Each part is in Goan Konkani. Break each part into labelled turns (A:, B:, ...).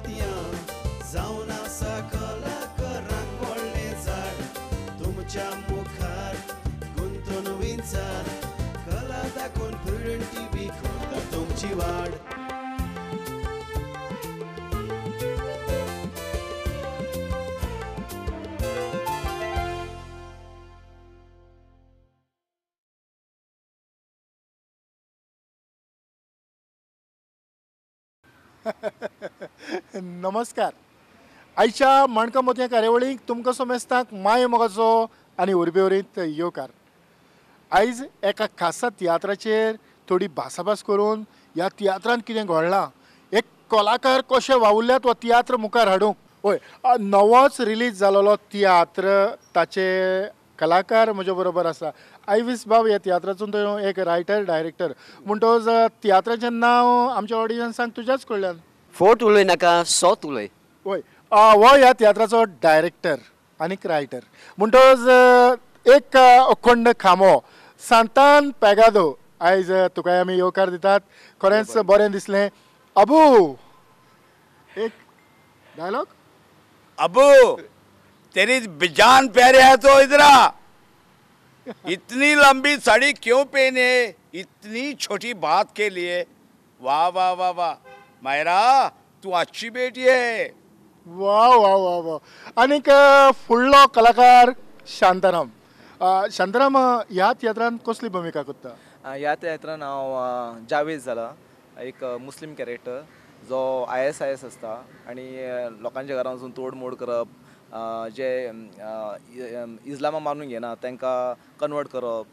A: मोतयां जावन आसा कलाकारांक व्हडलें झाड तुमच्या मुखार गुंतून विंचार कला दाखोवन प्रुडंट टीव्ही करता तुमची वाड.
B: नमस्कार. आयच्या माणकां मोतयां कार्यावळीक तुमकां समेस्तांक माय मोगाचो आनी उर्बेवरीत येवकार. आयज एका खासा तियात्राचेर थोडी भासाभास करून ह्या तियात्रांत कितें घडलां, एक कलाकार कशे वावुरल्यात हो तियात्र मुखार हाडूंक. हय, नवोच रिलीज जालोलो तियात्र, ताचे कलाकार म्हजे बरोबर आसा. आयवीस बाब ह्या तियात्राचो तो एक रायटर डायरेक्टर म्हणटकच तियात्राचें नांव आमच्या ऑडियन्सांक तुज्याच कडल्यान.
C: फोट उलय नाका, सोत उलय.
B: हय, हो ह्या तियात्राचो डायरेक्टर आनीक रायटर म्हणटकच एक अखंड खांबो सांतान पेगादो. आयज तुकाय आमी येवकार दितात. खरेंच बरें दिसलें. अबू एक डायलॉग.
D: अबू तेरी जान प्यारे है तो इधर आ, इतनी लंबी साड़ी क्यों पहने, इतनी छोटी बात के लिए. वाह वाह वाह वाह मायरा, तू अच्छी बेटी है.
B: वाह वाह वाह वाह. आनीक फुडलो कलाकार शांताराम. शांताराम, ह्या तियात्रांत कसली भुमिका करता?
E: ह्या तियात्रान हांव जावेद जाला, एक मुस्लीम कॅरेक्टर जो ISIS आसता आनी लोकांच्या घरान वचून तोडमोड करप, जे इस्लामा मानून घेना तांकां कन्वर्ट करप,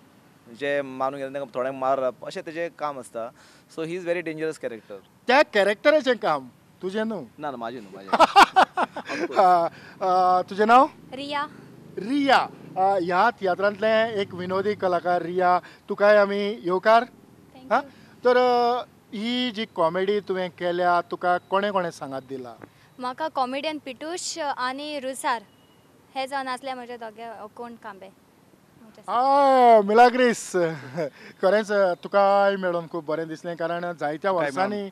E: जे मानून घेना तांकां थोड्यांक मारप, अशें तेजें काम आसता. So he is very dangerous character.
B: त्या कॅरेक्टराचें काम तुजें न्हू?
E: ना ना, म्हाजें न्हू. म्हाजें.
B: तुजें नांव?
F: रिया.
B: रिया, ह्या तियात्रांतलें एक विनोदी कलाकार रिया, तुकाय आमी येवकार. हां, तर ही जी कॉमेडी तुवें केल्या तुका कोणें कोणें सांगात दिला?
F: म्हाका कॉमेडियन पिटूश आनी रुसार हे जावन आसले म्हजे दोगे कोण कांबे.
B: मिलाग्रीस, खरेंच तुकाय मेळून खूब बरें दिसलें, कारण जायत्या वर्सांनी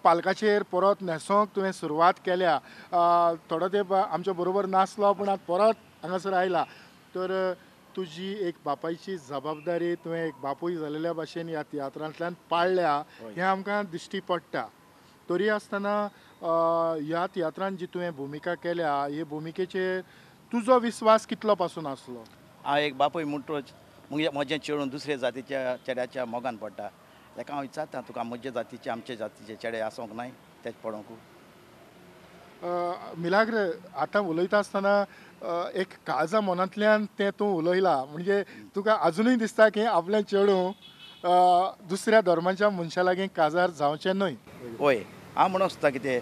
B: पालकाचेर परत न्हेसोंक तुवें सुरवात केल्या. थोडो तेंप आमच्या बरोबर नासलो पूण आतां परत हांगासर आयला. तर तुजी एक बापायची जबाबदारी तुवें एक बापूय जालेल्या भाशेन ह्या तियात्रांतल्यान पाळ्ळ्या हें आमकां दिश्टी पडटा. तरी आसतना ह्या तियात्रांत जी तुवें भुमिका केल्या हे भुमिकेचेर तुजो विस्वास कितलो पासून आसलो?
D: हांव एक बापूय म्हणटच म्हजें चेडून दुसऱ्या जातीच्या चेड्याच्या मोगान पडटा, ताका हांव विचारता तुका म्हज्या जातीचे आमच्या जातीचे चेडे आसूंक नाय तेच पडोवंक.
B: मिलाग्र, आतां उलयता आसतना एक काळजा मनांतल्यान तें तूं उलयला, म्हणजे तुका आजुनूय दिसता की आपलें चेडूं दुसऱ्या धर्माच्या मनशा लागीं काजार जावचें न्हय?
D: हय, हांव म्हणूंक सोदता कितें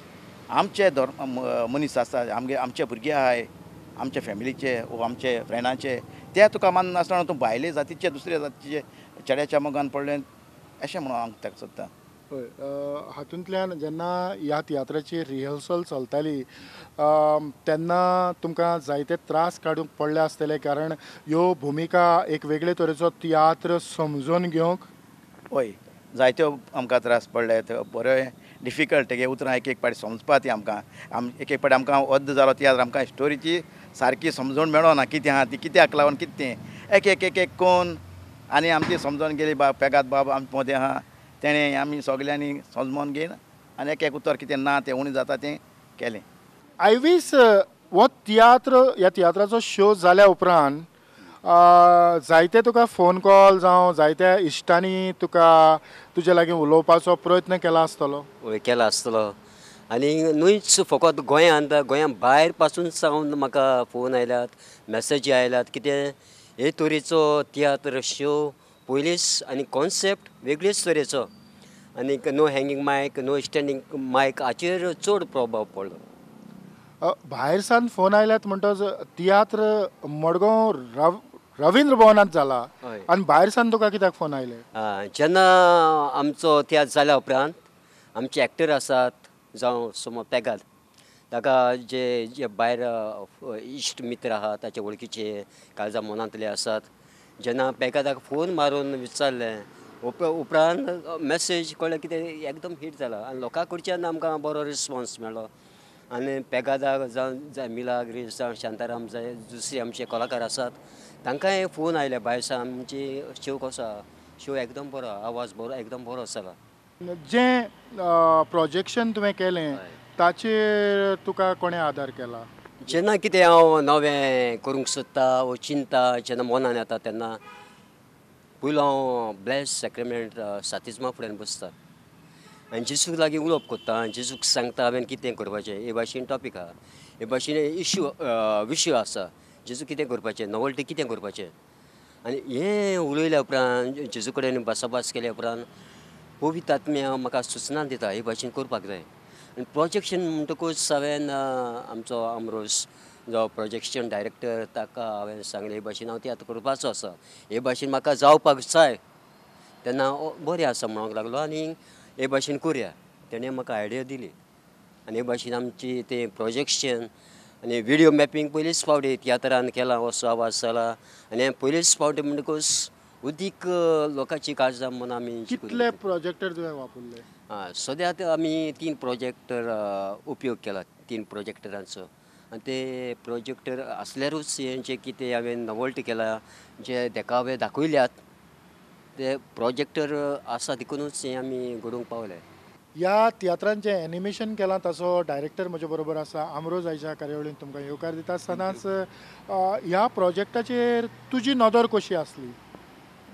D: आमचे धर्म मनीस आसा, आमगे आमचे भुरगे आहाय, आमच्या फॅमिलीचे वो आमचे फ्रेंडांचे, ते तुका माननासतना तूं भायले जातीचे दुसऱ्या जातीचे चेड्याच्या मोगान पडलें अशें म्हणून हांव ताका सोदता.
B: हय, हातूंतल्यान जेन्ना ह्या तियात्राची रिहर्सल चलताली तेन्ना तुमकां जायते त्रास काडूंक पडले आसतले, कारण ह्यो भुमिका एक वेगळे तरेचो तियात्र समजून घेवंक.
D: हय, जायत्यो आमकां त्रास पडले, बरें डिफिकल्ट तेगे उतरां एक एक पाटी समजपा ती आमकां, एक एक पाटी आमकां अर्द जालो तियात्र आमकां स्टोरीची सारकी समजून मेळना कितें आहा ती, कित्याक लागून कितें तें एक एक एक एक कोन आनी आमची समजून गेली बाब पेगात बाब आमचे मदें आहा तेणें आमी सगल्यांनी समजून घेवन आनी एक एक उतर कितें ना तें उणें जाता तें केलें.
B: आयवीस, हो तियात्र ह्या तियात्राचो शो जाल्या उपरांत जायते तुका फोन कॉल जावं जायत्या इश्टांनी तुका तुजे लागीं उलोवपाचो प्रयत्न केला आसतलो?
C: हय, केला आसतलो. आनी न्हूच फकत गोंयांत, गोंया भायर पासून सावन म्हाका फोन आयल्यात, मॅसेजी आयल्यात कितें हे तरेचो तियात्र शो पयलींच आनी कॉन्सेप्ट वेगळेच तरेचो आनी no hanging mic, no standing mic हाचेर चड प्रभाव पडलो.
B: भायर सावन फोन आयल्यात म्हणटच तियात्र मडगांव रवींद्र भवनांत जाला आनी भायर सावन तुका कित्याक फोन आयले?
C: जेन्ना आमचो तियात्र जाल्या उपरांत आमचे एक्टर आसात जावं समज पेगाद ताका जे जे भायर इश्ट मित्र आहा ताचे वळखीचे काळजा मनांतले आसात, जेन्ना पेगादाक फोन मारून विचारलें उपरांत मॅसेज कळ्ळें कितें एकदम हीट जाला आनी लोकां कडच्यान आमकां बरो रिस्पोन्स मेळ्ळो. आनी पेगादा जावं मिलाग्रीस जावं शांताराम जाय दुसरे आमचे कलाकार आसात तांकांय फोन आयले भायर सावन आमची शो कसो आहा, शो एकदम बरो, आवाज बरो, एकदम बरो जाला.
B: जें प्रोजेक्शन तुवें केलें ताचेर तुका कोणें आदार केला?
C: जेन्ना कितें हांव नवें करूंक सोदता वो चिंता जेन्ना मनान येता तेन्ना पयलो हांव ब्लेस सॅक्रेमेंट सातिज्मा फुड्यान बसता आनी जेजूक लागीं उलोवप करता आनी जेजूक सांगता हांवें कितें करपाचें. हे भाशेन टॉपीक आहा, हे भाशेन इश्यू विशय आसा, जेजू कितें करपाचें, नॉवल्टी कितें करपाचें. आनी हें उलयल्या उपरांत जेजू कडेन भासाभास केल्या उपरांत पवित्र आत्म्या म्हाका सुचना दिता हे भाशेन करपाक जाय. आनी प्रोजेक्शन म्हणटकूच हांवें आमचो आमरोस जो प्रोजेक्शन डायरेक्टर ताका हांवें सांगलें हे भाशेन हांव तियात्र करपाचो आसा, हे भाशेन म्हाका जावपाक जाय. तेन्ना बरें आसा म्हणूंक लागलो आनी हे भाशेन करुया, तेणें म्हाका आयडिया दिली आनी हे भाशेन आमची तें प्रोजेक्शन आनी विडियो मॅपिंग पयलीच फावटी तियात्रान केलां असो आवाज जाला आनी पयलीच फावटी म्हणटकूच उदीक लोकांची काळजां म्हूण आमी.
B: कितले प्रोजेक्टर तुवें वापरले?
C: आं, सद्या आमी 3 प्रोजेक्टर उपयोग केला, 3 प्रोजेक्टरांचो. आनी ते प्रोजेक्टर आसल्यारूच हें जें कितें हांवें नॉवल्टी केला, जे देखावे दाखयल्यात ते प्रोजेक्टर आसा देखुनूच हें आमी घडोवंक पावले.
B: ह्या तियात्रान जें एनिमेशन केलां ताचो डायरेक्टर म्हजे बरोबर आसा आमरोज. आयच्या कार्यावळीन तुमकां येवकार दिता आसतनाच ह्या प्रोजेक्टाचेर तुजी नदर कशी आसली?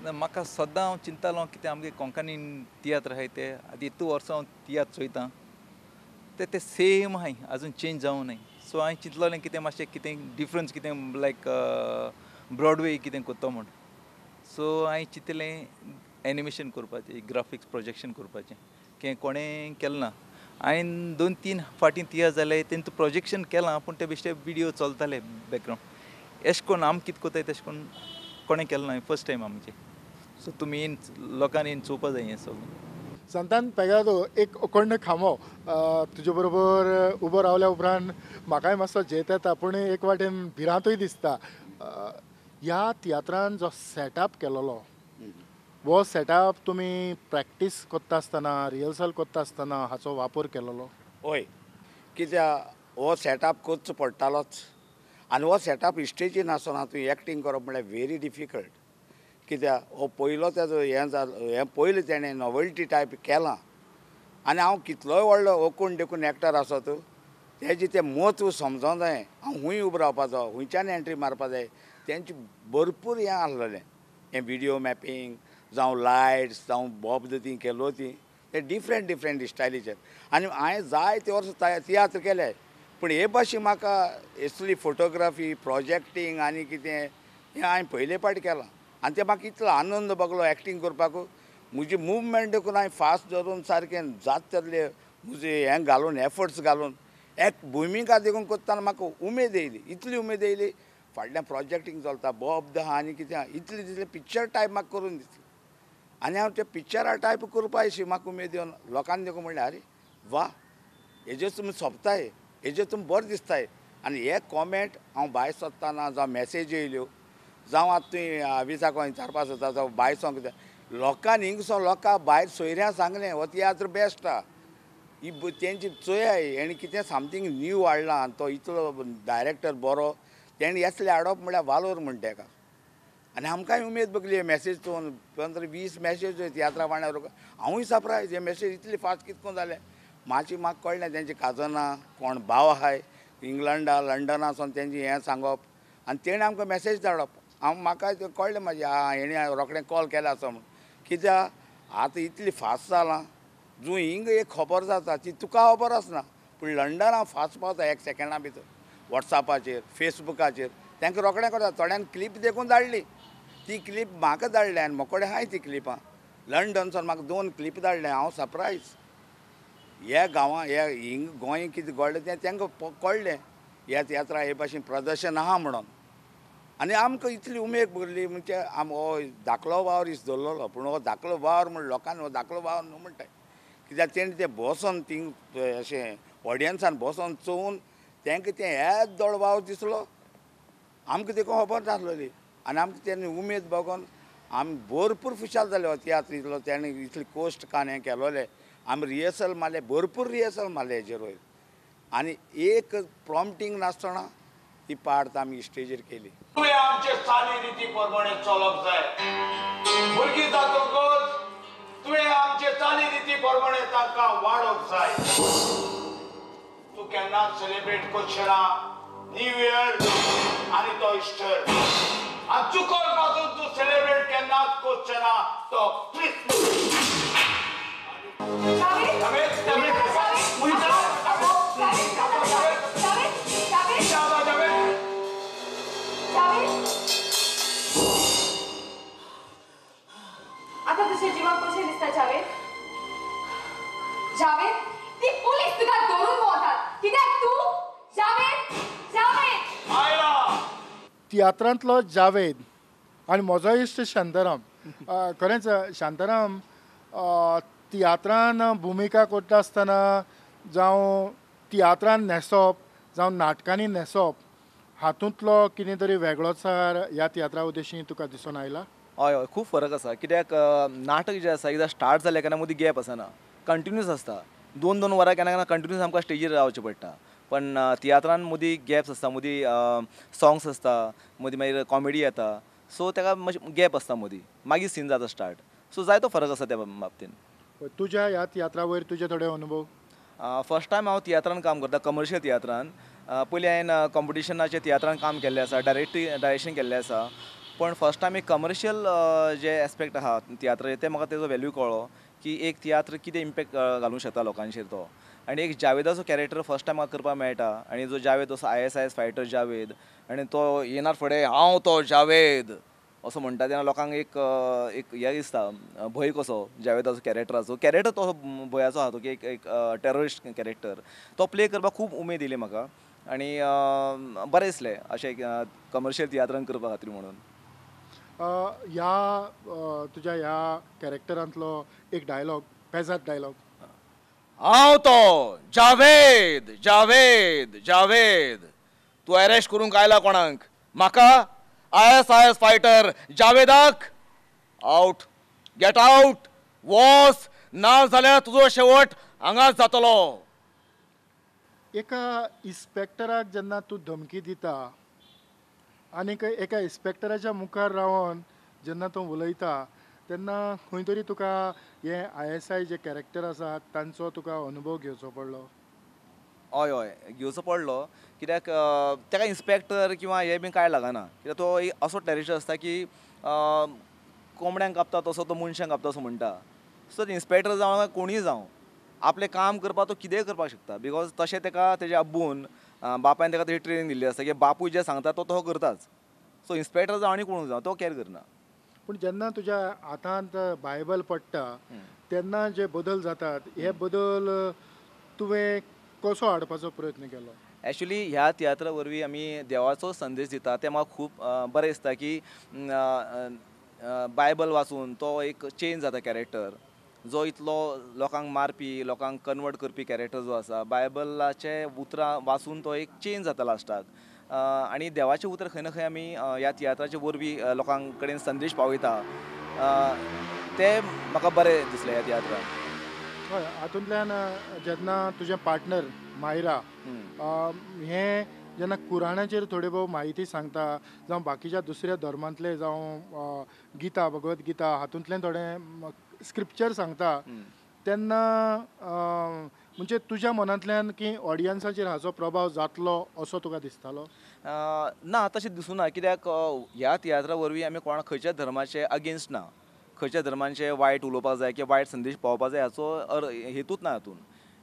G: म्हाका सद्दां हांव चिंतालो कितें आमगे कोंकणीन तियात्र आहाय ते आतां इतू वर्सां हांव तियात्र चोयता ते ते सेम आहाय, आजून चेंज जावं नाय. सो हांवें चिंतलोलें कितें मातशें कितें डिफरंस कितें लायक ब्रॉडवे कितें करता म्हूण. सो हांवें चिंतलें एनिमेशन करपाचें, ग्राफिक्स प्रोजेक्शन करपाचें, कितें कोणें केलें ना. हांवें 2-3 फाटीं तियात्र जाले तेंचो प्रोजेक्शन केलां पूण ते बेश्टे विडियो चलताले बॅकग्रावंड. एशें कोन्न आमी कितें करताय तेशें कोन्न कोणें केलें ना, फर्स्ट टायम आमचें. सो तुमी येवन लोकांनी येवन चोवपा जाय हें सगळें.
B: सांतान पेगादो एक अखंड खांबो तुजे बरोबर उबो रावल्या उपरांत म्हाकाय मातसो झेत येता पूण एक वाटेन भिरांतूय दिसता. ह्या तियात्रान जो सेटअप केलोलो हो सेटअप तुमी प्रॅक्टीस करता आसतना, रिहर्सल करता आसतना हाचो वापर केलोलो?
H: हय, कित्याक हो सेटअप करचो पडटालोच आनी हो सेटअप स्टेजीर नासतना तूं एक्टींग करप म्हळ्यार व्हेरी डिफिकल्ट. कित्याक हो पयलो तेजो हें जालो, हें पयलें तेणें नॉवेल्टी टायप केलां आनी हांव कितलोय व्हडलो ओकून देखून एक्टर आसत तेजें तें म्हत्व समजोंक जाय. हांव खूंय उबो रावपाचो, खुंयच्यान एंट्री मारपा जाय, तेंचें भरपूर हें आसलेलें. हें विडियो मॅपिंग जावं लायट्स जावं बॉब ती केलो ती ते डिफरंट डिफरंट स्टायलीचेर. आनी हांवें जायते वर्सां तियात्र केले पूण हे भाशेन म्हाका असली फोटोग्राफी प्रोजेक्टींग आनी कितें हें हांवें पयले फावट केलां आनी तें म्हाका इतलो आनंद भोगलो एक्टींग करपाक. म्हजी मुवमेंट देखून हांवें फास्ट धरून सारकें जाता तितले म्हजें हें घालून एफर्ट्स घालून एक भुमिका देखून करतना म्हाका उमेद येयली, इतली उमेद येयली. फाटल्यान प्रोजेक्टींग चलता बॉब आहा आनी कितें आहा, इतलें दिसलें पिक्चर टायप म्हाका करून दिसलें आनी हांव ते पिक्चरा टायप करपा अशी म्हाका उमेद येवन लोकांनी देखून म्हणलें आरे वा हेजेर तुमी सोंपताय, हेजेर तुमी बरें दिसताय. आनी हे कॉमेंट हांव भायर सोदतना जावं मॅसेज येयल्यो जावं आतां तुवें आविसाक विचारपा सोदता जावं भायर सो कितें लोकांनी हिंगसो लोकां भायर सोयऱ्यां सांगलें हो तियात्र बेस्ट आहा, ही तेंची चोयाय हेणें कितें समथींग न्यू हाडलां आनी तो इतलो डायरेक्टर बरो तेणें येसलें हाडप म्हळ्यार वालोर म्हणटा तेका. आनी आमकांय उमेद भोगली हे मॅसेज चोवन 15-20 मॅसेज तियात्रा वांड्यार हांवूय सरप्रायज हे मॅसेज इतली फास्ट कितको जालें. मातशें म्हाका कळ्ळें तेंची काजनां कोण भाव आहाय इंग्लंडा लंडना सावन तेंचें हें सांगप आनी तेणें आमकां मॅसेज धाडप. हांव म्हाका कळ्ळें म्हाजें आं हेणें रोखडें कॉल केलें आसा म्हूण. कित्याक आतां इतली फास्ट जालां जूं हिंग एक खबर जाता ती तुका खबर आसना पूण लंडना फास्ट पावता एक सेकेंडा भितर. वॉट्सॅपाचेर फेसबुकाचेर तांकां रोखडें करता. थोड्यांक क्लिप देखून धाडली, ती क्लिप म्हाका धाडल्या आनी म्हाका कडेन आहाय ती क्लिपां. लंडनसून म्हाका 2 क्लिप धाडले, हांव सरप्रायज. ह्या गांवां ह्या हिंग गोंय कितें घडलें तें तांकां कळ्ळें ह्या तियात्रा हे भाशेन प्रदर्शन आहा म्हणून. आनी आमकां इतली उमेद भरली म्हणजे आम हो धाकलो वावर is दवरलेलो पूण हो धाकलो वावर म्हण लोकांनी हो धाकलो वावर न्हू म्हणटाय कित्याक तेणें तें बसोन थिंग अशें ऑडियन्सान बसोन चोवन तांकां तें येदोळ वावर दिसलो, आमकां तेका खबर नासलोली. आनी आमकां तेणें उमेद भोगोन आमी भरपूर खुशाल जाले हो तियात्र इतलो तेणें इतले कोश्ट कान हें केलोलें. आमी रिहर्सल मारले, भरपूर रिहर्सल मारले हेजेर वयर. आनी एक प्रॉम्प्टींग नासतना ती पार्ट आमी स्टेजीर केली.
I: तुवें आमचे चाली रिती प्रमाणे चलप जाय. भुरगीं जातकच तुवें आमचे चाली रिती प्रमाणे तांकां वाडोवंक जाय. तूं केन्नाच सेलिब्रेट करचें ना न्यू इयर आनी तो इस्टर. आनी चुकोन पासून तूं सेलिब्रेट केन्नाच करचें ना तो क्रिसमस.
J: आता तुझ्या जीवाक कशें दिसता जावेद? जावेद, ती पोलीस तुका धरून भोंवतात कित्याक तूं जावेद? जावेद
B: तियात्रांतलो जावेद आनी म्हजो इश्ट शांताराम. खरेंच शांताराम तियात्रान भुमिका करता आसतना जावं तियात्रान न्हेसप जावं नाटकांनी न्हेसप हातूंतलो कितें तरी वेगळोचार ह्या तियात्रा उद्देशी तुका दिसून आयला?
E: हय हय, खूब फरक आसा. कित्याक नाटक जें आसा एकदां स्टार्ट जालें केन्ना मदीं गॅप आसना, कंटिन्यूस आसता. 2-2 वरां केन्ना केन्ना कंटिन्यूस आमकां स्टेजीर रावचें पडटा. पण तियात्रान मदीं गॅप्स आसता, मदीं सॉंग्स आसता, मदीं मागीर कॉमेडी येता. सो ताका मातशें गॅप आसता मदीं, मागीर सीन जाता स्टार्ट. सो जायतो फरक आसा त्या बाबतीन.
B: तुज्या ह्या तियात्रा वयर तुजे थोडे अनुभव?
E: फर्स्ट टायम हांव तियात्रान काम करता, कमर्शियल तियात्रान. पयलीं हांवें कॉम्पिटिशनाच्या तियात्रान काम केल्लें आसा, डायरेक्शन केल्लें आसा. पण फर्स्ट टायम एक कमर्शियल जे एस्पेक्ट आहा तियात्राचेर ते म्हाका तेजो वेल्यू कळ्ळो की एक तियात्र कितें इम्पॅक्ट घालूंक शकता लोकांचेर तो. आनी एक जावेदाचो कॅरेक्टर फर्स्ट टायम म्हाका करपाक मेळटा. आनी जो जावेद असो ISIS fighter Javed, आनी तो येणार फुडें हांव तो जावेद असो म्हणटा तेन्ना लोकांक एक एक हें दिसता, भंय कसो जावेदाचो कॅरेक्टराचो. कॅरेक्टर तो भंयाचो आहा तो की एक एक टेररिस्ट कॅरेक्टर तो प्ले करपाक खूब उमेद येयली म्हाका. आनी बरें दिसलें अशें कमर्शियल तियात्रान करपा खातीर म्हणून.
B: ह्या तुज्या ह्या कॅरेक्टरांतलो एक डायलॉग, पेजाद डायलॉग.
I: हांव तो जावेद जावेद जावेद. तूं अरेस्ट करूंक आयला कोणाक? म्हाका? ISIS fighter जावेदाक? Out, get out, वॉस, ना जाल्यार तुजो शेवट हांगाच जातलो.
B: एका इन्स्पेक्टराक जेन्ना तूं धमकी दिता आनीक एका इन्स्पेक्टराच्या मुखार रावन जेन्ना तूं उलयता तेन्ना खंय तरी तुका हे ISI जे कॅरेक्टर आसा तांचो तुका अनुभव घेवचो पडलो?
E: हय हय, घेवचो पडलो. कित्याक ताका इन्स्पेक्टर किंवा हें बी कांय लागना. कित्याक तो एक असो टेररिस्ट आसता की कोंबड्यांक कापता तसो तो मनशांक कापता असो म्हणटा. सो इन्स्पेक्टर जावं कोणूय जावं आपलें काम करपाक तो कितेंय करपाक शकता. Because तशें ताका तेज्या अब्बून बापायन ताका तशी ट्रेनींग दिल्ली आसता की बापूय जें सांगता तो तो करताच. सो इन्स्पेक्टर जावं आनी कोण जावं तो कॅर करना.
B: पूण जेन्ना तुज्या हातांत बायबल पडटा तेन्ना जे बदल जातात हे बदल तुवें कसो हाडपाचो प्रयत्न केलो?
E: एक्चुली ह्या तियात्रा वरवीं आमी देवाचो संदेश दिता. तें म्हाका खूब बरें दिसता की बायबल वाचून तो एक चेंज जाता कॅरेक्टर, जो इतलो लोकांक मारपी, लोकांक कन्वर्ट करपी कॅरेक्टर जो आसा, बायबलाचे उतरां वाचून तो एक चेंज जाता लास्टाक. आनी देवाचें उतर खंय ना खंय आमी ह्या तियात्राचे वरवीं लोकां कडेन संदेश पावयता. तें म्हाका बरें दिसलें ह्या तियात्रान.
B: हय, हातूंतल्यान जेन्ना तुजें पार्टनर मायरा हें जेन्ना कुराणाचेर थोडी भोव म्हायती सांगता जावं बाकीच्या दुसऱ्या धर्मांतले जावं गीता, भगवत गीता हातूंतल्यान थोडें स्क्रिप्चर सांगता तेन्ना म्हणजे तुज्या मनांतल्यान की ऑडियन्साचेर हाचो प्रभाव जातलो असो तुका दिसतालो?
E: ना, तशें दिसूना. कित्याक ह्या तियात्रा वरवीं आमी कोणा खंयच्या धर्माचे अगेन्स्ट ना, खंयच्या धर्मांचे वायट उलोवपाक जाय किंवा वायट संदेश पावोवपाक जाय हाचो हेतूच ना हातूंत.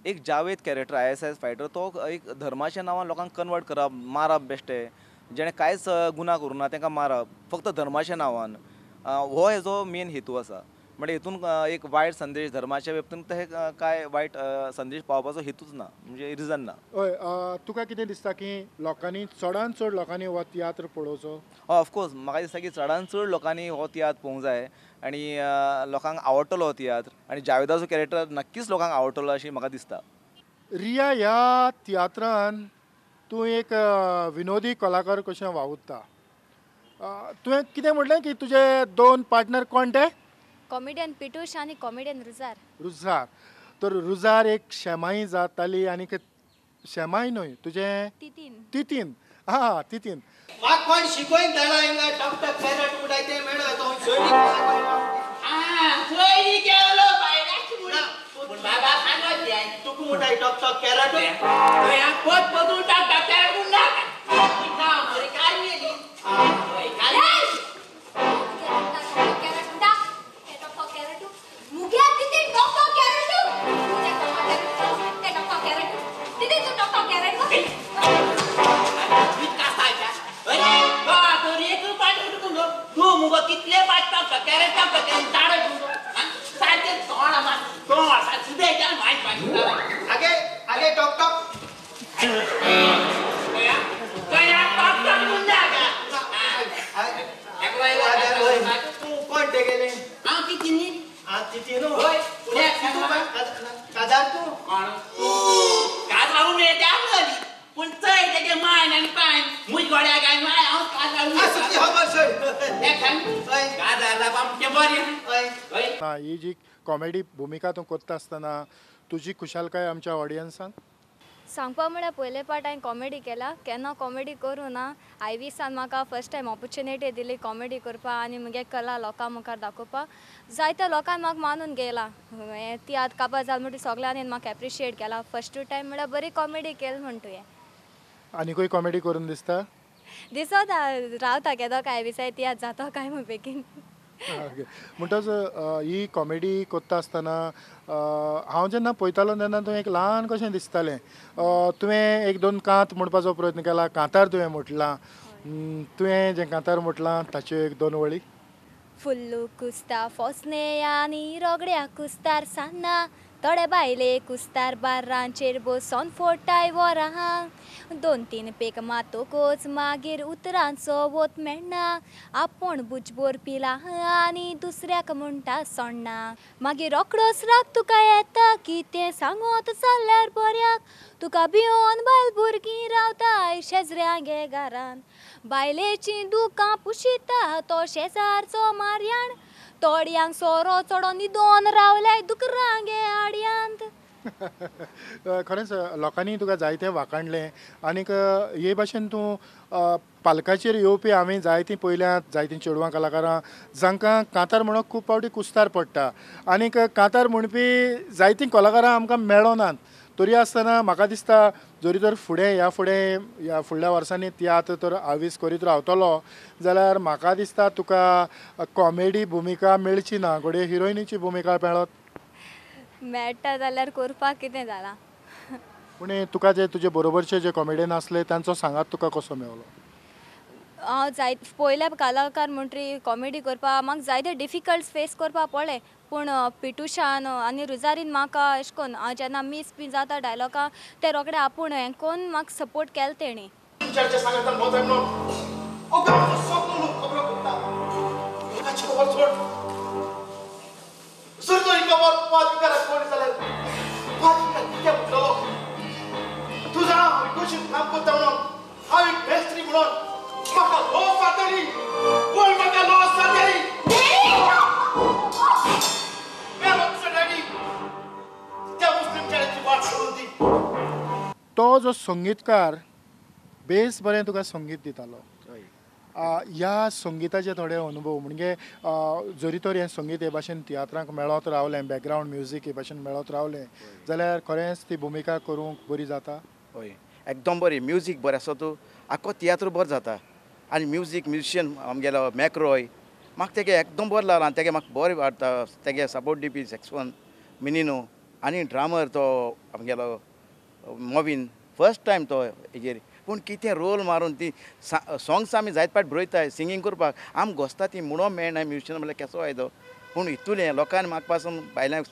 E: एक जावेद कॅरेक्टर ISIS fighter तो एक धर्माच्या नांवान लोकांक कन्वर्ट करप, मारप बेश्टे, जेणे कांयच गुना करूं ना तांकां मारप फक्त धर्माच्या नांवान, हो हेजो मेन हेतू आसा. म्हणजे हितून एक वायट संदेश धर्माच्या बाबतींत ते काय वायट संदेश पावपाचो हेतूच ना, म्हणजे रिजन ना.
B: हय, तुका कितें दिसता की लोकांनी चडान चड लोकांनी हो तियात्र पळोवचो?
E: हय, ऑफकोर्स म्हाका दिसता की चडान चड लोकांनी हो तियात्र पळोवंक जाय आनी लोकांक आवडटलो हो तियात्र आनी जावेदाचो कॅरेक्टर नक्कीच लोकांक आवडटलो अशें म्हाका दिसता.
B: रिया, ह्या तियात्रान तूं एक विनोदी कलाकार कशें वावुरता. तुवें कितें म्हटलें की तुजे दोन पार्टनर कोण ते?
F: कॉमेडियन पिटूश आनी कॉमेडियन रुजार.
B: रुजार, तर रुजार एक शेमाई जाताली आनी शेमाय न्हय तुजें
F: तितीन
B: तितीन हा तितीन
K: म्हाका कोण शिकोवन धाडा हिंगा टॉक कॅरट मुटाय ते मेळो तो तुका मुटाय टॉक कॅरट
L: कितले
B: ही जी कॉमेडी भुमिका तूं करता आसतना तुजी खुशालकाय आमच्या ऑडियन्सांक
F: सांगपा म्हळ्यार पयले पाट हांवें कॉमेडी केला केन्ना कॉमेडी करूं ना आयवीसान म्हाका फर्स्ट टायम ऑपॉर्च्युनिटी दिली कॉमेडी करपाक आनी मुगे कला लोकां मुखार दाखोवपाक जायत्या लोकांक म्हाका मानून गेला हें तियात्र काबार जाल म्हणटकीर सगल्यांनी म्हाका एप्रिशिएट केला फर्स्ट टायम म्हळ्यार बरी कॉमेडी केली म्हण तुवें.
B: आनीकूय कॉमेडी करून दिसता
F: दिसता रावता केदो काय आयवीसाय तियात्र जाता काय म्हूण बेगीन.
B: ओके म्हणटच ही कॉमेडी करता आसतना हांव जेन्ना पळयतालो तेन्ना तुवें एक ल्हान कशें दिसतालें तुवें एक दोन कांत म्हणपाचो प्रयत्न केला कांतार तुवें म्हटलां तुवें जें कांतार म्हटलां ताच्यो एक दोन वळी.
F: फुल्लू कुस्ता फोसने आनी रोगड्या कुस्तार सान्ना थोडे बायले कुस्तार बार्रांचेर बसोन फोटाय वरां दोन तीन पेक मातोकोच मागीर उतरांचो वोत मेळना आपूण बुजबोर पिला आनी दुसऱ्याक म्हणटा सोडना मागीर रोकडोच राग तुका येता कितें सांगत जाल्यार बऱ्याक तुका भिवन बायल भुरगीं रावताय शेजऱ्या गे घरान बायलेचीं दुकां पुशिता तो शेजारचो मारयाण तोडयांक सोरो चडोन न्हिदोन रावल्याय दुकरांगे आडयांत.
B: खरेंच लोकांनी तुका जायतें वाखाणलें आनीक हे भाशेन तूं पालकाचेर येवपी हांवें जायतीं पळयल्यात जायतीं चेडवां कलाकारां जांकां कांतार म्हणप खूब फावटी कुस्तार पडटा आनीक कांतार म्हणपी जायतीं कलाकारां आमकां मेळनात तरी आसतना म्हाका दिसता जरी तर फुडें ह्या फुडें ह्या फुडल्या वर्सांनी तियात्र तर आवीस करीत रावतलो जाल्यार म्हाका दिसता तुका कॉमेडी भुमिका मेळची ना घडये हिरोइनीची भुमिका मेळत
F: मेळटा जाल्यार करपाक कितें जालां.
B: पूण तुका जे तुजे बरोबरचे जे कॉमेडियन आसले तांचो सांगात तुका कसो मेळलो?
F: हांव जायत पयल्या कलाकार म्हणटरी कॉमेडी करपाक म्हाका जायते डिफिकल्ट फेस करपाक पडले पूण पिटुशान आनी रुजारीन म्हाका अशें करून हांव जेन्ना मीस बी जाता डायलॉगा ते रोखडे आपूण हें करून म्हाका सपोर्ट केलो तेणी.
B: तो जो संगीतकार बेस बरें तुका संगीत दितालो ह्या संगीताचे थोडे अनुभव म्हणजे जरी तर हें संगीत हे भाशेन तियात्रांक मेळत रावलें बॅकग्रावंड म्युजीक हे भाशेन मेळत रावलें जाल्यार खरेंच ती भुमिका करूंक बरी जाता.
D: हय एकदम बरी म्युजीक बरें आसा तूं आख्खो तियात्र बरो जाता आनी म्युजीक म्युजिशियन आमगेलो मॅकरॉय म्हाका तेगे एकदम बरो लागला आनी तेगे म्हाका बरें वाडटा तेगे सपोर्ट दिवपी सॅक्सफोन मिनिनो आनी ड्रामर तो आमगेलो मोविन फर्स्ट टायम तो हेजेर पूण कितें रोल मारून ती सोंग्स आमी जायत पाट बरयताय सिंगींग करपाक आम घोस्ता ती म्हणून मेळना म्युजिशियन म्हणल्यार केसो फायदो पूण हितूलें लोकांनी म्हाका पासून भायल्यान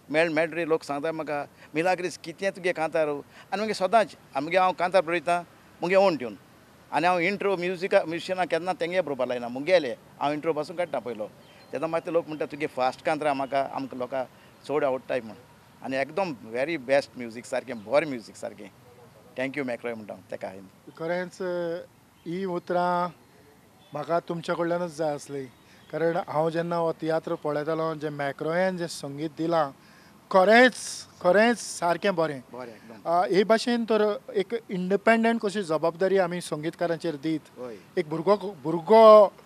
D: मेळ लोक सांगता म्हाका मिलाग्रीस कितें तुगे कांतार आनी मागीर सदांच आमगे हांव कांतार बरयता मुगे ओन ट्यून आनी हांव इंट्रो म्युजिका म्युजिशियनाक केन्ना तेंगे बरोवपाक लायना मुगेले हांव इंट्रो पासून काडटा पयलो तेन्ना मागीर लोक म्हणटा तुगे फास्ट कांतरा म्हाका आमकां लोकांक चड आवडटाय म्हूण आनी एकदम व्हेरी बेस्ट म्युजीक सारकें बरें म्युजीक सारकें. Thank you मॅकरॉय म्हणटा तेका.
B: खरेंच ही उतरां म्हाका तुमच्या कडल्यानूच जाय आसली कारण हांव जेन्ना हो तियात्र पळयतालो जें मॅकरॉयान जें संगीत दिलां खरेंच खरेंच सारकें बरें
D: बरें एकदम.
B: हे भाशेन तर एक इंडिपेंडंट कशी जबाबदारी आमी संगीतकारांचेर दीत, एक भुरगो भुरगो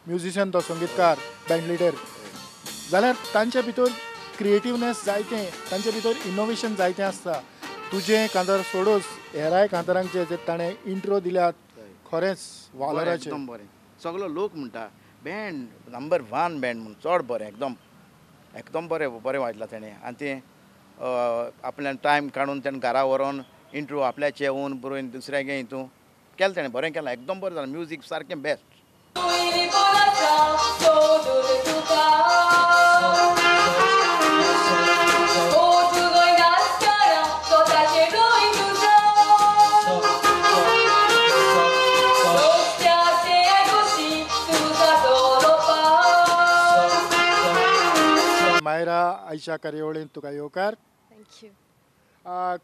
B: म्युजिशियन तो संगीतकार बँड लिडर जाल्यार तांचे भितर क्रिएटिवनेस जायतें, तांचे भितर इनोवेशन जायतें आसता. तुजें कांतार सोडूच हेराय कांतारांक जे ताणें इंट्रो दिल्यात खरेंच वालोराचें.
D: एकदम बरें. सगलो लोक म्हणटा बँड नंबर 1 बँड म्हूण, चड बरें एकदम एकदम बरें बरें वाजलां तेणें. आनी तें आपल्यान टायम काडून तेणें घरा व्हरोन इंट्रो आपल्याचे येवन बरोवन दुसऱ्यागे हितून केलें तेणें, बरें केलां एकदम बरें जालां. म्युजीक सारकें बेस्ट.
B: मायरा, आयच्या कार्यावळींत तुका येवकार.
J: Thank you.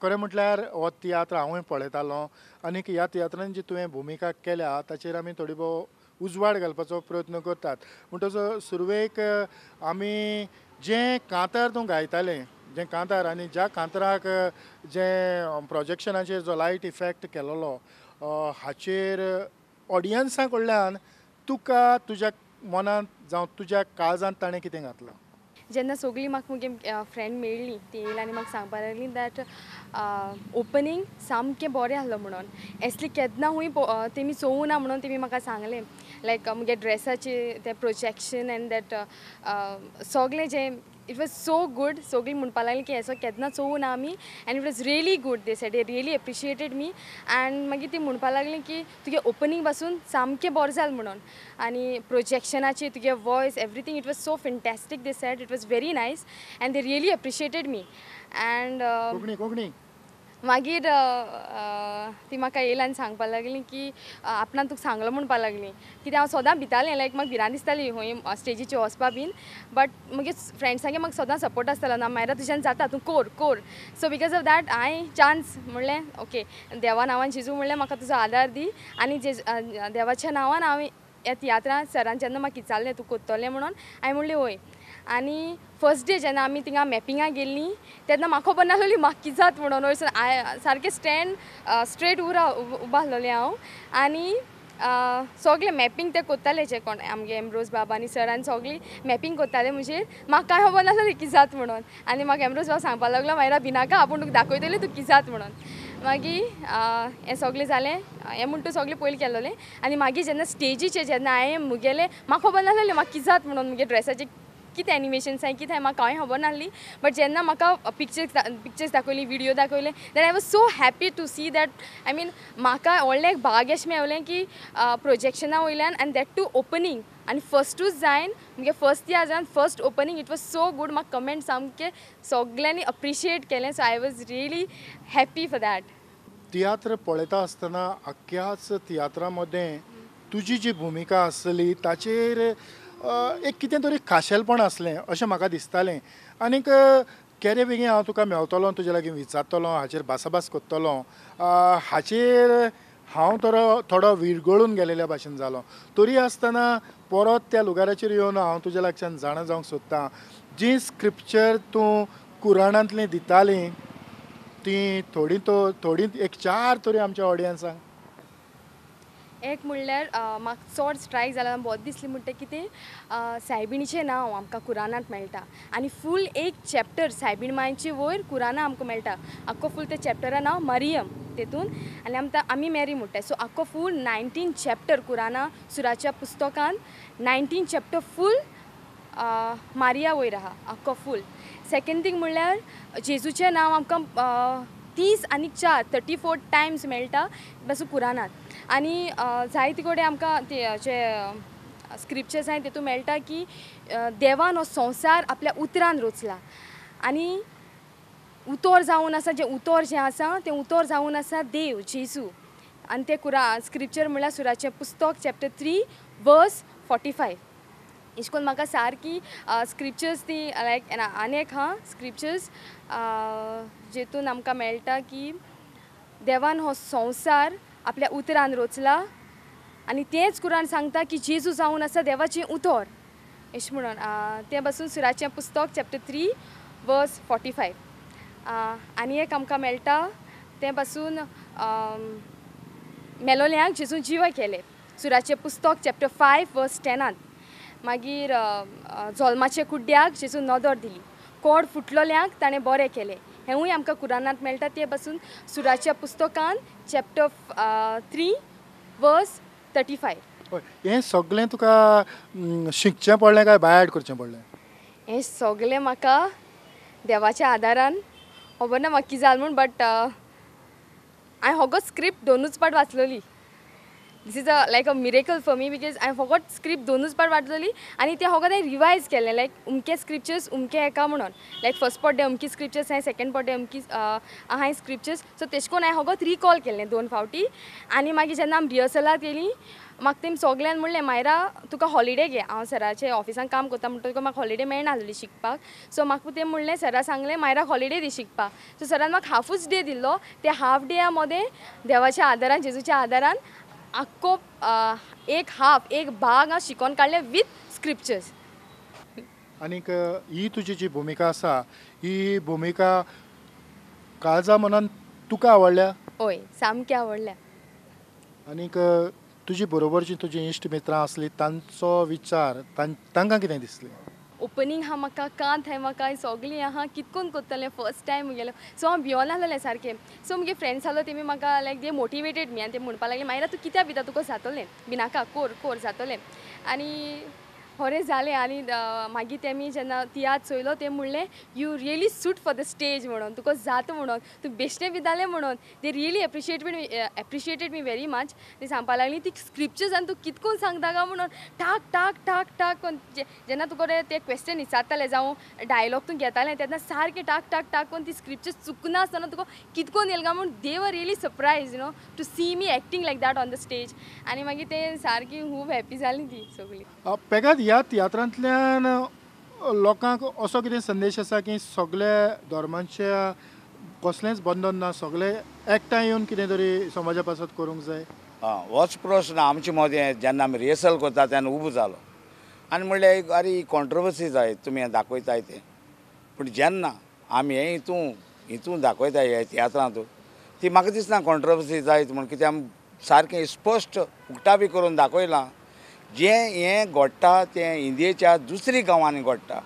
B: खरें म्हटल्यार हो तियात्र हांवूय पळयतालो आनी ह्या तियात्रान जी तुवें भुमिका केल्या ताचेर आमी थोडी भोव उजवाड घालपाचो प्रयत्न करतात. म्हणटच सुरवेक आमी जें कांतार तूं गायतालें, जें कांतार आनी ज्या कांताराक जें प्रोजेक्शनाचेर जो लायट इफेक्ट केलेलो हाचेर ऑडियन्सा कडल्यान तुका तुज्या मनांत जावं तुज्या काळजांत ताणें कितें घातलां?
J: जेन्ना सगळीं म्हाका मुगे फ्रेंड मेळ्ळी ती येयली आनी म्हाका सांगपाक लागली that opening सामकें बरें आसलो म्हणून, एसली केन्ना खूंय तेमी चोवूं ना म्हणून तेमी म्हाका सांगलें. लायक मुगे ड्रेसाचे तें प्रोजेक्शन एंड that सगळें जें it was so good. सगळीं म्हणपाक लागलीं की असो केन्ना चोवूं ना आमी and it was really good. They said they really appreciated me. And मागीर ती म्हणपाक लागली की तुगे ओपनींग पासून सामकें बरें जालें म्हणून आनी प्रोजेक्शनाची तुगे voice everything it was so fantastic. They said it was very nice and they really appreciated me. And
B: Konkani Konkani
J: मागीर ती म्हाका येयली आनी सांगपाक लागली की आपणान तुका सांगलो म्हणपाक लागली. कित्याक हांव सदां भितालें, लायक म्हाका भिरांत दिसताली खंय स्टेजीचेर वचपा बीन, बट म्हगे फ्रेंड्सांगे म्हाका सदां सपोर्ट आसतालो, ना मायरा तुज्यान जाता, तूं कोर कोर. सो because of that हांवें चान्स म्हणलें ओके देवा नांवान जेजू म्हणलें म्हाका तुजो आदार दी आनी देवाच्या नांवान हांवें ह्या तियात्रान सरान जेन्ना म्हाका विचारलें तूं कोत्तलें म्हणून, हांवें म्हणलें वय. आनी फर्स्ट डे जेन्ना आमी थिंगा मॅपिंगाक गेल्लीं तेन्ना म्हाका खबर नासलेली म्हाका कितें जाता म्हणून, वयरसून सारकें स्टँड स्ट्रेट उबो आसलेलें हांव. आनी सगळें मॅपिंग ते कोत्ताले जे कोण आमगे एम्ब्रोज बाबा आनी सर आनी सगळीं मॅपिंग कोत्ताले म्हजेर, म्हाका कांय खबर नासलें कितें जाता म्हणून. आनी म्हाका एम्ब्रोज बाबा सांगपाक लागलो मायरा भिनाका, आपूण तुका दाखयतलें तूं कितें जाता म्हणून. मागीर हें सगळें जालें, हें म्हण तूं सगळें पयलीं केल्लें. आनी मागीर जेन्ना स्टेजीचेर जेन्ना हांवें मुगेलें म्हाका खबर नासलें म्हाका कितें जाता म्हणून, मुगे ड्रेसाचें कितें एनिमेशन्स आहाय कितें म्हाका कांय खबर नासली, बट जेन्ना म्हाका पिक्चर्स दाखयली, video दाखयले, then I was so happy to see that. I mean म्हाका व्हडलें एक भाग अशें मेवलें की प्रोजेक्शना वयल्यान आनी that two opening आनी फर्स्टूच जायन मुगे फर्स्ट इयर जावन first opening it was so good. म्हाका कमेंट सामके सगल्यांनी अप्रिशिएट केलें. So I was really happy for that.
B: तियात्र पळयता आसतना आख्ख्याच तियात्रा मदें तुजी जी भुमिका आसली ताचेर एक कितें तरी खाशेलपण आसलें अशें म्हाका दिसतालें. आनीक केरे बेगीन हांव तुका मेवतलो, तुजे लागीं विचारतलो, हाचेर भासाभास करतलो, हाचेर हांव थोडो विरगळून गेलेल्या भाशेन जालो. तरी आसतना परत त्या लुगाराचेर येवन हांव तुज्या लागच्यान जाणा जावंक सोदतां, जी स्क्रिप्चर तूं कुराणांतली दिताली ती थोडी थोडी एक चार तरी आमच्या ऑडियन्सांक.
J: एक म्हणल्यार म्हाका चड स्ट्रायक जाला बोरें दिसलें म्हणटा कितें, सायबिणीचें नांव आमकां कुराणांत मेळटा आनी फूल एक चॅप्टर सायबीण मांयचे वयर कुराणां आमकां मेळटा. आख्खो फूल त्या चॅप्टरा नांव मरियम तेतून आनी आमकां आमी मॅरी म्हणटा. सो आख्खो फूल 19 चॅप्टर कुराणां सुराच्या पुस्तकान 19 चॅप्टर फूल मारिया वयर आहा आख्खो फूल. सेकेंड थींग म्हणल्यार जेजूचें नांव आमकां 30 आनी 4 34 टायम्स मेळटा बस कुराणांत. आनी जायते कडेन आमकां ते जे स्क्रिप्चर्स आहाय तेतून मेळटा की देवान हो संवसार आपल्या उतरान रचला आनी उतोर जावन आसा, जें उतोर जें आसा तें उतोर जावन आसा देव जेजू. आनी तें कुराण स्क्रिप्चर म्हणल्यार सुराचें पुस्तक चॅप्टर 3 वर्स 45. अशें करून म्हाका सारकी स्क्रिप्चर्स ती लायक आनी एक आहा स्क्रिप्चर्स जेतून आमकां मेळटा की देवान हो संवसार आपल्या उतरान रचला आनी तेंच कुराण सांगता की जेजू जावन आसा देवाचें उतर अशें म्हणून. तें पासून सुराचें पुस्तक चॅप्टर 3 वर्स 45. आनी एक आमकां मेळटा तें पासून मेलोल्यांक जेजून जिवे केले सुराचें पुस्तक चॅप्टर 5 वर्स 10. मागीर जोल्माचे कुड्ड्याक जेजून नदर दिली, कोड फुटलोल्यांक ताणें बरें केलें, हेंवूय आमकां कुराणांत मेळटा ते पासून सुराच्या पुस्तकान चॅप्टर 3 वर्स 35.
B: हें सगळें तुका शिकचें पडलें काय बाय हार्ट करचें पडलें?
J: हें सगळें म्हाका देवाच्या आदारान, खबर ना म्हाका कितें जालें म्हूण, बट हांवें होगो स्क्रिप्ट दोनूच पाट वाचलोली. This is a like a miracle for me because हांवें फकत स्क्रिप्ट दोनूच पाट वाचलोली आनी तें फकत हांवें रिवायज केलें, लायक उमके स्क्रिप्चर्स उमके हेका म्हणून, लायक फर्स्ट पड्डे अमकी स्क्रिप्चर्स आहाय, सेकंड पड्डे अमकी आहाय स्क्रिप्चर्स. सो तेश कोन हांवें फकत रिकॉल केलें 2 फावटी. आनी मागीर जेन्ना आमी रिहर्सलाक गेलीं म्हाका तेमी सगल्यांनी म्हणलें मायरा तुका हॉलिडे घे, हांव सराचे ऑफिसान काम करता म्हणटकीर म्हाका हॉलिडे मेळनासली शिकपाक. सो म्हाका तें म्हणलें, सरा सांगलें मायराक हॉलिडे दी शिकपाक. सो सरान म्हाका हाफूच डे दिल्लो, त्या हाफ डेया मदें देवाच्या आदारान जेजूच्या आदारान आख्खो एक हाफ एक भाग हांव शिकोन काडलें विथ स्क्रिप्चर्स.
B: आनीक ही तुजी जी भुमिका आसा ही भुमिका काळजा मनान तुका आवडल्या?
J: हय, सामकी आवडल्या.
B: आनीक तुजी बरोबरची तुजी इश्ट मित्रां आसली तांचो विचार तांकां कितें दिसलें?
J: ओपनींग आहा म्हाका कांत हांवें म्हाका सगळीं आहा कितकोन करतलें फर्स्ट टायम मुगेलो, सो हांव भियोन आसलें सारकें. सो मुगे फ्रेंड्स आहलो तेमी म्हाका लायक दे मोटिवेटेड मी आनी ते म्हणपाक लागले मायरा तूं कित्याक भिता, तुका जातलें, भिनाका, कोर कोर जातलें. आनी खरें जालें. आनी मागीर तेमी जेन्ना तियात्र चोयलो ते म्हणलें you really suit for the stage म्हणून, तुका जाता म्हणून, तूं बेश्टें भितालें म्हणून. They really appreciated me very much. ती सांगपाक लागली ती स्क्रिप्चर्स आनी तूं कितकोन सांगता काय म्हणून, टाक टाक टाक टाक करून जेन्ना तुका ते क्वेश्चन विचारताले जावं डायलॉग तूं घेतालें तेन्ना सारकें टाक टाक टाक करून ती स्क्रिप्चर्स चुकनासतना तुका कितकोन येयलें काय म्हूण. They were really surprise you know to see me acting like that on the stage. आनी मागीर ते सारकी खूब हॅपी जाली ती सगळीं.
B: पेगाद ह्या तियात्रांतल्यान लोकांक असो कितें संदेश आसा की सगळे धर्मांच्या कसलेंच बंधन ना, सगळे एकठांय येवन कितें तरी समाजा पासत करूंक जाय?
H: होच प्रश्न आमचे मदें जेन्ना आमी रिहर्सल करता तेन्ना उबो जालो आनी म्हणलें आरे ही कॉन्ट्रोवर्सी जाय तुमी हें दाखयताय तें, पूण जेन्ना आमी हें हितून दाखयताय ह्या तियात्रांत ती म्हाका दिसना कॉन्ट्रोवर्सी जायत म्हूण, कित्याक आमी सारकें स्पश्ट उक्तावी करून दाखयलां जें हें घडटा तें इंडियेच्या दुसरी गांवांनी घडटा,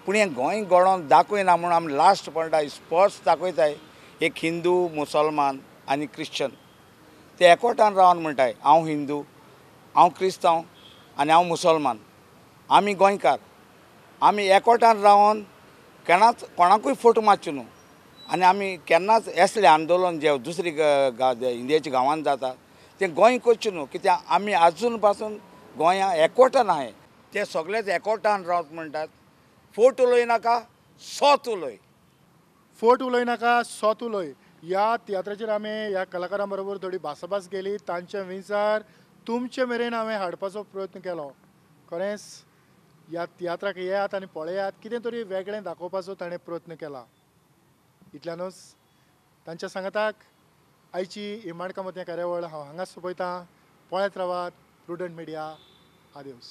H: पूण हें गोंय घडोवन दाखयना म्हूण आमी लास्ट पडटा स्पश्ट दाखयताय एक हिंदू मुसलमान आनी क्रिश्चन ते एकवटान रावन म्हणटाय हांव हिंदू, हांव क्रिस्तांव आनी हांव मुसलमान, आमी गोंयकार, आमी एकवटान रावन केन्नाच कोणाकूय फोट मारच्यो न्हू आनी आमी केन्नाच असलें आंदोलन जें दुसरी इंडियेच्या गांवांत जाता तें गोंय करचें न्हू, कित्याक आमी आजून पासून गोंया एकवटान आहाय. ते सगळेच एकवटान रावत म्हणटात फोट उलय नाका सोत उलय,
B: फोट उलय नाका सोत उलय. ह्या तियात्राचेर आमी ह्या कलाकारां बरोबर थोडी भासाभास केली, तांचे विचार तुमचे मेरेन हांवें हाडपाचो प्रयत्न केलो. खरेंच ह्या तियात्राक येयात आनी पळयात, कितें तरी वेगळें दाखोवपाचो ताणें प्रयत्न केला. इतल्यानूच तांच्या सांगाताक आयची ही माणकां मोतयां कार्यावळ हांव हांगाच सोंपयतां. पळयत रावात प्रुडंट मिडिया. आदेवस.